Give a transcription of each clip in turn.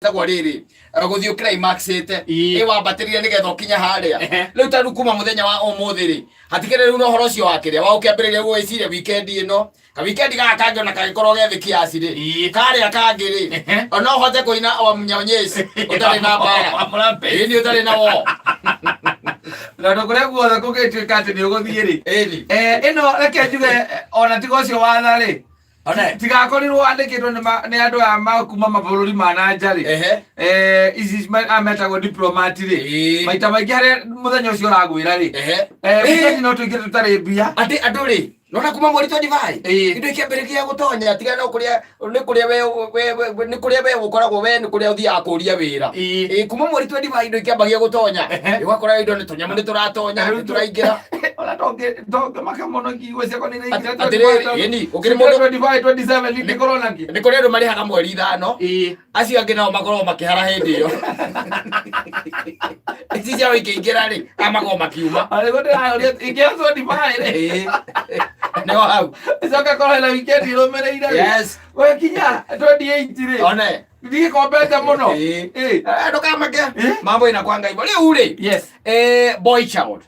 ĩtagwo rĩrĩ gũthiĩ climaxĩte. Ii. Ĩwambatĩrire nĩgetha ũkinye harĩa. Rĩu ta rĩu kuma mũthenya wa ũmũthĩ rĩ, hatikĩrĩ rĩu na ũhoro ũcio wa kĩrĩa wa ũkĩambĩrĩria gwĩciria weekend ĩno, ka weekend gaka kangĩ ona kangĩkorwo gethĩ kiasi rĩ, karĩa kangĩ rĩ, ona ũhote kũina wa mnyonyesi ũtarĩ na mbara. Wa mũrambe. Ĩni ũtarĩ na wo. Tondũ kũrĩa guothe kũngĩtuĩka atĩ nĩ ũgũthiĩ rĩ, Ĩni. Ĩno reke njuge, ona tiga ũcio watha rĩ, One. tigakorirwo andĩkĩtwo nĩ andũ aya ma kuma mabũrũri ma na nja rĩ, ici aya metagwo diplomat rĩ, maita maingĩ harĩa mũthenya ũcio ũragwĩra rĩ, weekend no tũingĩre tũtarĩ mbia. Atĩ andũ rĩ, nona kuma mweri 25 indo ikĩambĩrĩria gũtonya, tiga no kũrĩa nĩ kũrĩa we we we nĩ kũrĩa we ũkoragwo we nĩ kũrĩa ũthiaga kũria wĩra. Kuma mweri 25 indo ikĩambagia gũtonya. Ũgakora indo nĩ tũnyamũ nĩ tũratonya, nĩ tũraingĩra. Ona ndongĩmaka mũno ngiugo ciakwa nĩ iraingĩra. Atĩrĩrĩ, ĩni, gũkĩrĩ mũndũ 25 27 ingĩkorwo na kĩ. Nĩ kũrĩ andũ marĩhaga mweri 5, acio angĩ nao makoragwo makĩhara hĩndĩ ĩyo ici ciao ikĩingĩra rĩ, aya makoragwo makiuma. Arĩguo ndĩraũria ingĩra 25 rĩ, Nĩho hau. Ĩcoke korwo na weekend ĩrũmĩrĩire rĩ, wekinya 28 rĩ, One. ndigĩkombete mũno. Ndũkamake, mambo inakwanga hivyo rĩu rĩ. Boy child.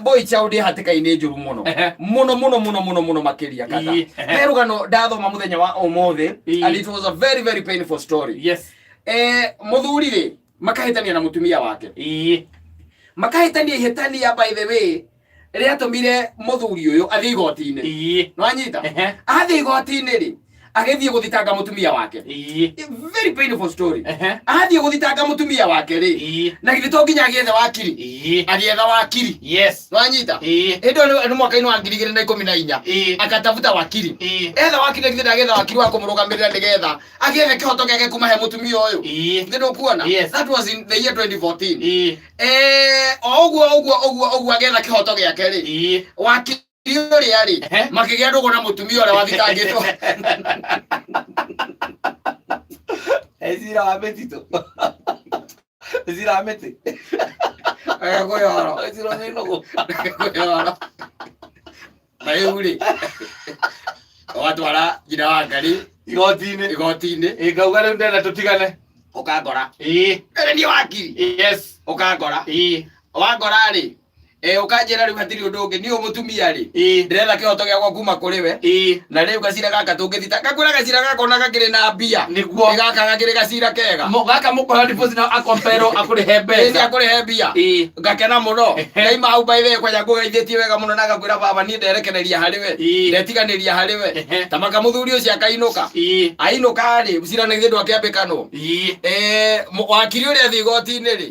Boy child ĩ hatĩka-inĩ njũru mũno, mũno mũno mũno mũno mũno makĩria kata. He rũgano ndathoma mũthenya wa ũmũthĩ, and it was a very very painful story. Mũthuri rĩ, makahĩtania na mũtumia wake, makahĩtania ihĩtania, by the way, rĩatũmire mũthuri ũyũ athiĩ igoti-inĩ. Nĩwanyita? Athiĩ igoti-inĩ rĩ, agĩthiĩ gũthitanga mũtumia wake. Very painful story. Athiĩ gũthitanga mũtumia wake rĩ, na githĩ to nginya agĩethe wakiri? Agĩetha wakiri. Nĩwanyita? Hĩndĩ ĩyo nĩ mwaka-inĩ wa 2014. Akatafuta wakiri. Etha wakiri, na githĩ ndagĩetha wakiri wa kũmũrũgamĩrĩra nĩgetha agĩethe kĩhoto gĩake kuma he mũtumia ũyũ? Githĩ ndũkuona? Yes. That was in the year 2014. O ũguo ũguo ũguo ũguo agĩetha kĩhoto gĩake rĩ, wakiri ũrĩa rĩ, makĩgĩa ndũgũ na mũtumia ũrĩa wathitangĩtwo. Cira wa mĩtitũ, cira wa mĩtĩ. Kwĩhoro. Cira wa mĩnũgũ. Kwĩhoro. Na rĩu rĩ, watwara nyina wa Ngarĩ igoti-inĩ. Igoti-inĩ. Ngauga rĩu ndenda tũtigane. Ũkangora. Ĩrĩ niĩ wakiri. Ũkangora. Wangora rĩ, ũkanjĩra rĩu hatirĩ ũndũ ũngĩ, niĩ ũyũ mũtumia rĩ, ndĩretha kĩhoto gĩakwa kuma kũrĩ we. Na rĩu gacira gaka tũngĩthita, ngakwĩra gacira gaka ona gakĩrĩ na mbia. Nĩguo. Nĩ gaka gakĩrĩ gacira kega. Gaka mũkora deposit na akomperwo akũrĩhe Ĩĩ, mbeca. akũrĩhe mbia. Ngakena mũno. Ndaima hau, by the way, kwanja ngũgeithĩtie wega mũno na ngakwĩra, "Baba, niĩ nderekereria harĩ we, ndetiganĩria harĩ we." Tamaka mũthuri ũcio akainũka. Ainũka rĩ, cira nĩ githĩ ndwakĩambĩkanwo? Wakiri ũrĩa athiĩ igoti-inĩ rĩ,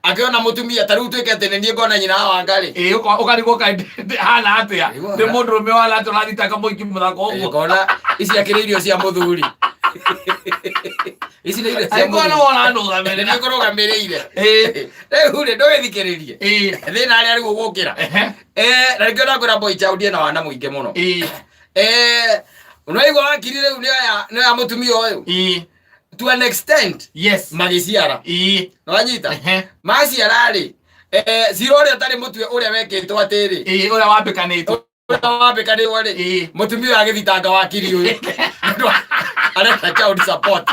akĩona mũtumia, ta rĩu tuĩke atĩ nĩ niĩ ngona nyina wa Wanga rĩ. Ũkarigwo kaĩ hana atĩa, nĩ mũndũrũme wana atĩa ũrathitanga mũingĩ mũthako ũguo? Ngona ici akĩrĩ irio cia mũthuri, ici nĩ irio cia Angĩkorwo nĩ mũthuri. wona ndũgamĩrĩra. Nĩ kũrũgamĩrĩire. Rĩu rĩ, ndũgĩthikĩrĩrie thĩna harĩa rĩu ũgũkĩra. Na nĩkĩo ndakwĩra boy child ena wana mũingĩ mũno. Ũnaigua wakiri rĩu nĩoya mũtumia ũyũ to an extent, magĩciara. Nĩwanyita? Maciara rĩ, cira ũrĩa ũtarĩ mũtue ũrĩa wekĩtwo atĩrĩ, Ũrĩa wambĩkanĩtwo. Ũrĩa wambĩkanĩrwo rĩ, mũtumia ũyũ agĩthitanga wakiri ũyũ. Nĩũndũ arenda child support.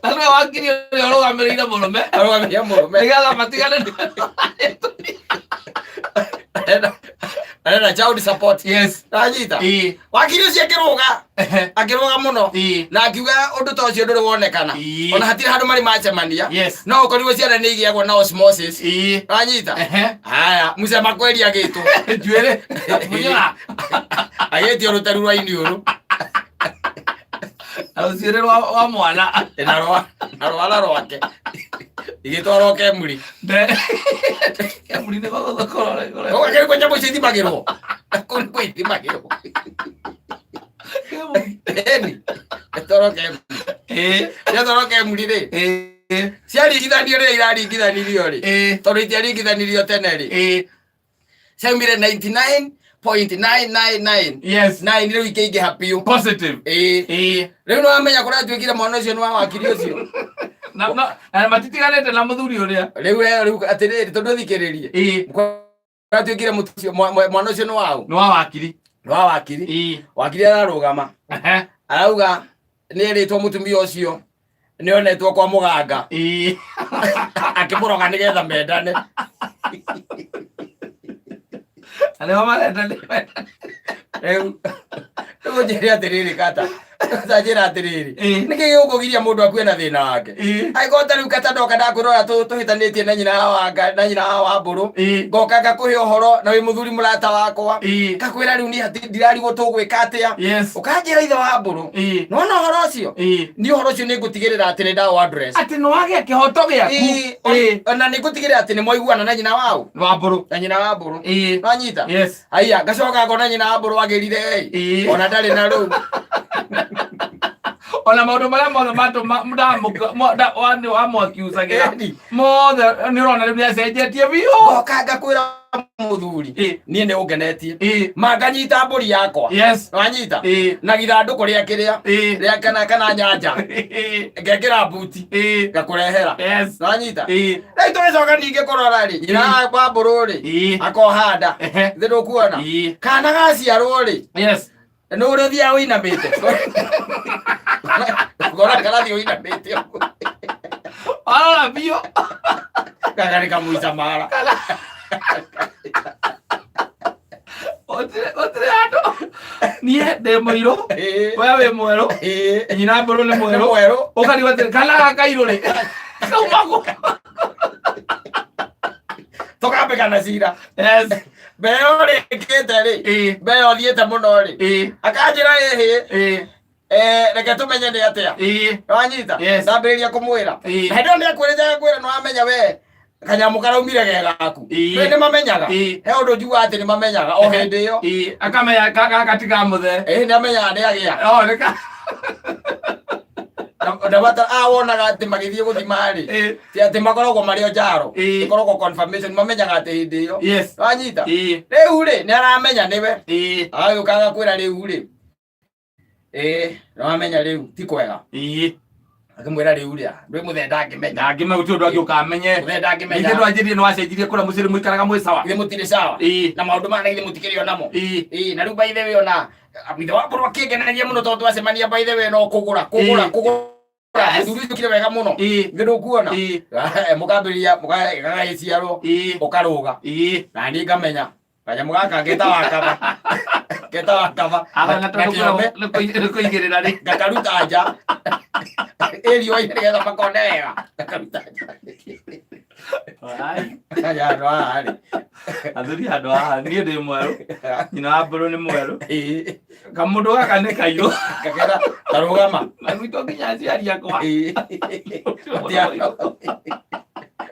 Na nĩwe wakiri ũrĩa ũrũgamĩrĩire mũrũme. Arũgamĩrĩire mũrũme. Nĩgetha matigane. Arenda child support. Nanyita? Wakiri ũcio akĩrũga, akĩrũga mũno, na akiuga ũndũ ta ũcio ndũrĩ wonekana. Ona hatirĩ handũ marĩ macemania. No ũkorirwo ciana nĩ igĩagwo na osmosis. Wanyita? Haya, mũcema kweli agĩtwo. Njuĩrĩ mũnyora. Agĩtio rũteru rwa iniũrũ. Na rũcuĩrĩ rwa mwana. Na rwara rwake igĩtwarwo Kemuri. Kemuri nĩ gũgũkorwo. Ũgakĩrĩ kwa nyamũ icio ithimagĩrwo kũu, nĩ kũu ithimagĩrwo. Ĩni, ĩtwarwo Kemuri. Ciatwarwo Kemuri rĩ, ciaringithanio rĩrĩa iraringithanirio rĩ, tondũ itiaringithanirio tene rĩ, ciaumire 99.999 9, rĩu ikĩingĩha biũ. Positive. Ĩĩ. Rĩu nĩ wamenya kũrĩa atuĩkire mwana ũcio nĩ wa wakiri ũcio. Na matitiganĩte na mũthuri ũrĩa. Rĩu we rĩu atĩrĩrĩ, tondũ thikĩrĩrie, kũrĩa atuĩkire mwana ũcio nĩ waũ? Nĩ wa wakiri. Nĩ wa wakiri. Wakiri ararũgama, arauga Nĩ erĩtwo mũtumia ũcio nĩ onetwo kwa mũganga akĩmũroga nĩgetha mendane. Na nĩo marenda nĩ Rĩu rĩu njĩre atĩrĩrĩ, kata ta njĩra atĩrĩrĩ, nĩkĩ gĩgũkũgiria mũndũ akue na thĩna wake? Angĩkorwo ta rĩu kata ndoka ndakwĩrora tũhĩtanĩtie na nyina wa Wanga na nyina wa Wambũrũ, ngoka ngakũhe ũhoro na wĩ mũthuri mũrata wakwa, ngakwĩra rĩu niĩ ndirarigwo tũgwĩka atĩa, ũkanjĩra ithe wa Mbũrũ, nona ũhoro ũcio, niĩ ũhoro ũcio nĩ ngũtigĩrĩra atĩ nĩ ndaũ address atĩ nĩ wagĩa kĩhoto gĩaku. Ona nĩ ngũtigĩrĩra atĩ nĩ mwaiguana na nyina wao wa Mbũrũ na nyina wa Mbũrũ. Nwanyita? Yes. Aya, ngacoka ngona nyina wa Mbũrũ agĩrire ĩ, ona ndarĩ na rũu. Ona maũndũ marĩa mothe matũma wamwakiucagĩra mothe nĩ ũrona rĩu nĩ acenjetie biũ. Ngoka ngakwĩra mũthuri, niĩ nĩ ũngenetie, manganyita mbũri yakwa. Nwanyita? Na githandũkũ rĩa kĩrĩa rĩa kana nyanja, ngekĩra mbuti, ngakũrehera. Nwanyita? Rĩu tũgĩcoka ningĩ kũrora rĩ, nyina wa Mbũrũ rĩ, akoha nda. Thĩ ndũkuona kana gaciarwo rĩ, nĩ ũrĩa ũthiaga ũinamĩte, ngora karathiĩ ũinamĩte ũguo. Warora biũ. Kaka nĩ kamũica mara. Gũtirĩ handũ niĩ ndĩ mũirũ, we wĩ mwerũ, nyina Mbũrũ nĩ nĩ mwerũ, mwerũ. Ũkarigwo atĩrĩ, kana gaka kairũ rĩ kauma kũ? Tũkambĩkana cira. Mbere ũrĩkĩte rĩ, mbere ũthiĩte mũno rĩ, akanjĩra ĩhĩ, reke tũmenye nĩ atĩa. Wanyita? Yes. Ndambĩrĩria kũmwĩra. Na hĩndĩ ĩyo nĩ akwĩrĩte, agakwĩra nĩ wamenya we kanyamũ karaumire ge gaku. We nĩ mamenyaga. He ũndũ njugaga atĩ nĩ mamenyaga o hĩndĩ ĩyo. Akamenya gaka ti ka mũthee. Ĩĩ, nĩ amenyaga nĩ agĩa. Oh, nĩ ka Ndabata awonaga atĩ magĩthiĩ gũthima rĩ, ti atĩ makoragwo marĩ o njaro. Ĩkoragwo confirmation, mamenyaga atĩ hĩndĩ ĩyo. Wanyita? Rĩu rĩ, nĩ aramenya nĩwe. Agagĩũka agakwĩra rĩu rĩ, ĩĩ nĩ wamenya rĩu ti kwega. Akĩmwĩra rĩu rĩa ndwĩ mũthee ndangĩmenya. Ndangĩmenya, gũtirĩ ũndũ angĩũka amenye. Mũthee ndangĩmenya. Ningĩ ndwanjĩrire nĩ wacenjirie kũrĩa mũciĩ rĩu mũikaraga mwĩ sawa. Githĩ mũtirĩ sawa? Na maũndũ maya na githĩ mũtikĩrĩ o namo? Ĩĩ, na rĩu by the way, ona ithe wa Mbũrũ akĩngenagia mũno tondũ twacemania, by the way, no kũgũra kũgũra kũgũra. Mũthuri ũcio ũkire wega mũno. Githĩ ndũkuona? Mũkambĩrĩria gagagĩciarwo, ũkarũga, na niĩ ngamenya kanyamũ gaka ngeta wakaba, ngeta wakaba. Aba na tondũ gakĩome. Nĩ kũigĩrĩra rĩ. Ngakaruta nja ĩriũa-inĩ nĩgetha makone wega, ngakaruta nja. Ai, Kanya handũ haha rĩ. Athuri handũ haha niĩ ndĩ mwerũ, nyina wa Mbũrũ nĩ mwerũ, kamũndũ gaka nĩ kairũ. Ngakera tarũgama. Na gwitũ nginya aciari akwa.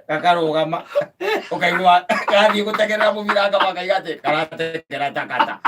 Gakarũgama, ũkaigua karathiĩ gũtegerera mũbira, ngama kaiga atĩ karategera takata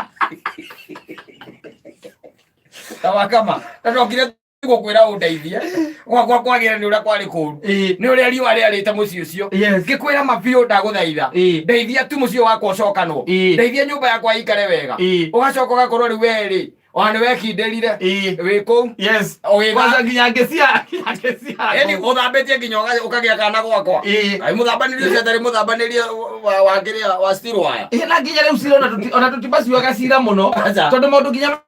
tawakama. Na ndokire gũkwĩra ũndeithie gwakwa kwagĩra nĩ ũrĩa kwarĩ kũru, nĩ ũrĩa riũa rĩarĩte mũciĩ ũcio. Ngĩkwĩra mabiũ, ndagũthaitha, ndeithia tu mũciĩ wakwa ũcokanwo, ndeithia nyũmba yakwa ĩikare wega. Ũgacoka ũgakorwo rĩu we rĩ, ona nĩ wekindĩrire wĩ kũu. Ũgĩka Kwanza nginya ngĩciara, nginya ngĩciara. Ĩni ũthambĩtie nginya ũkagĩa kana gwakwa. Ai, mũthambanĩrie ũcio atarĩ mũthambanĩrie wa kĩrĩa wa steel wire. Ĩĩ, na nginya rĩu cira ona tũtimacuaga cira mũno, Aca. tondũ maũndũ nginya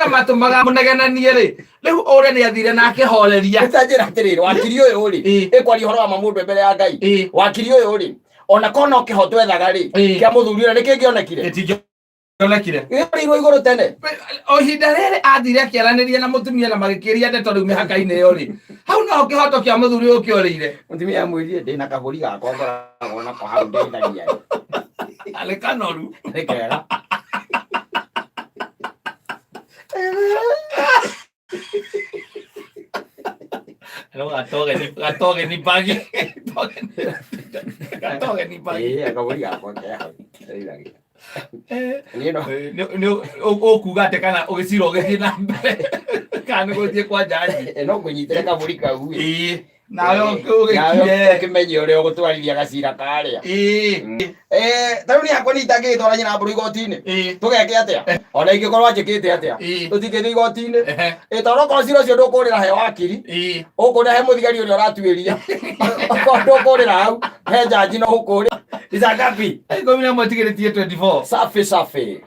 matũmaga mũnegenanie rĩ, rĩu ũrĩa nĩ athire na akĩhoreria. Ta njĩra atĩrĩrĩ, wakiri ũyũ rĩ, ĩkwaria ũhoro wa ma mũndũ mbere ya Ngai. Wakiri ũyũ rĩ, ona korwo no kĩhoto ethaga rĩ, kĩa mũthuri ũrĩa nĩ kĩngĩonekire? Gĩtingĩonekire. Gĩorĩirwo igũrũ tene. O ihinda rĩrĩ athire akĩaranĩria na mũtumia na magĩkĩria ndeto rĩu mĩhaka-inĩ ĩyo rĩ, hau noho kĩhoto kĩa mũthuri ũyũ kĩorĩire. Mũtumia amwĩrire, ndĩna kabũri gakwa ngoragwo nako hau ndeithagia. Arĩ kanoru. Nĩ kega. No gatogeni bagi. Gatogeni bagi. Ĩĩ, kabũri gakwa ke hau ndeithagia. Niĩ no Nĩ ũkuga atĩ kana ũgĩcira ũgĩthiĩ na mbere kana nĩ gũthiĩ kwa jaji? No ngũnyitĩre kabũri kau ĩ. Ĩĩ, nawe Nawe ũgĩkire. Ũkĩmenye ũrĩa ũgũtwarithia gacira karĩa. Ta rĩu niĩ hakwa nĩ itangĩgĩtwara nyina mbũrũ igoti-inĩ. Tũgeke atĩa? Ona ingĩkorwo anjĩkĩte atĩa, tũtingĩthiĩ igoti-inĩ. Ĩ, tondũ okorwo cira ũcio ndũkũrĩra he wakiri, ũkũrĩra he mũthigari ũrĩa ũratuĩria. Okorwo ndũkũrĩra hau he jaji, no ũkũrĩra. Ni saa ngapi? 11 tigĩrĩtie 24. Safi safi.